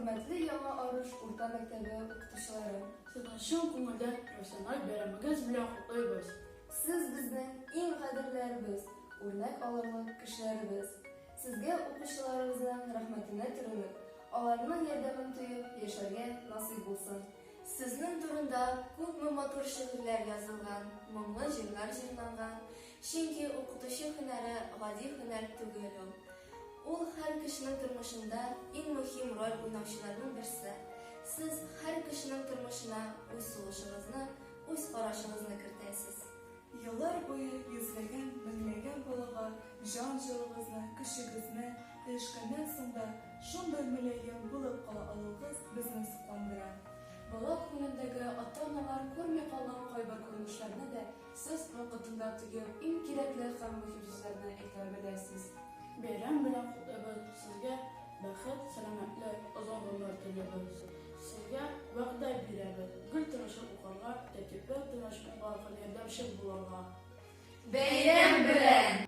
Хөрмәтле Яңа Арыш урта мәктәбе укытучылары! Сезне чын күңелдән профессиональ бәйрәмегез белән котлыйбыз! Сез безнең иң кадерләребез, үрнәк алырлык кешеләребез. Сезгә укучыларыгызның рәхмәтенә төренеп, аларның ярдәмен тоеп яшәргә насыйп булсын. Сезнең турында күпме матур шигырьләр язылган, моңлы җырлар җырланган. Чөнки укытучы һөнәре гади һөнәр түгел ул. Ул һәр кешенең тормышында иң мөһим роль уйнаучыларның берсе. Сез һәр кешенең тормышына үз сулышыгызны, үз карашыгызны кертәсез. Еллар буе йөзләгән, меңләгән балага җан җылыгызны, көчегезне өләшкәннән соң да шундый мөлаем булып кала алуыгыз безне сокландыра. Бала күңелендәге ата-аналар күрми калган кайбер күренешләрне дә сез вакытында тоеп, иң кирәкле һәм мөһим сүзләрне әйтә беләсез. Бәйрәм белән котлыйбыз, сезгә бәхет, сәламәтлек, озын гомер телибез. Сезгә вәгъдә бирәбез, гел тырышып укырга, тәртипле, тыныч, уңган һәм ярдәмчел булырга. Бәйрәм белән!